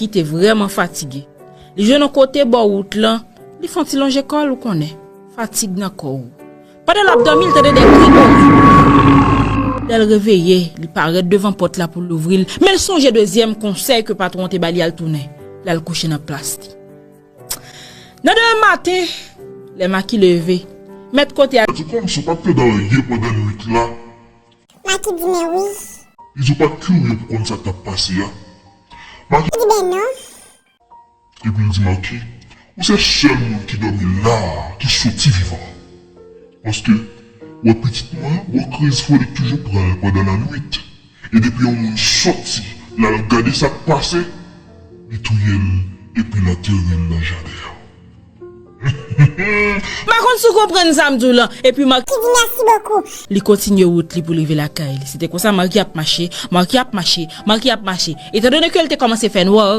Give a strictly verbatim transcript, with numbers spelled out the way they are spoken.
Li te vrèman fatige. Li jwenn yon kote bò wout lan, li fè yon ti lonje kò l, ou konnen. Fatig nan kò w. Pandan l ap dòmi, li tande de kri orib. Lè l reveye, li parèt devan pòt la pou l louvri l, men l sonje dezyèm konsèy ke patwon an te ba li al tounen. L al kouche nan plas li. Nan demen maten, lè Maki leve, mèt kote a. Di kòmsi w pa t fè anyen pandan nwit la. Maki di men wi. Li di w pa t kirye pou konn sa k t ap pase a. Maki di men non. Epi l di Maki, ou se sèl moun ki dòmi la a ki soti vivan. Paske, wè pitit mwen, wè kriz foli k toujou pran l pandan lannwit. E depi yon moun soti, l al gade sa k pase, li touye l epi l antere l nan jaden an. M pa konn si w konprann sa m di w lan. Epi Maki di mèsi bokou. Li kontinye wout li pou l rive lakay li. Se te konsa Maki ap mache, Maki ap mache, Maki ap mache. Etandone ke l te kòmanse fè nwa,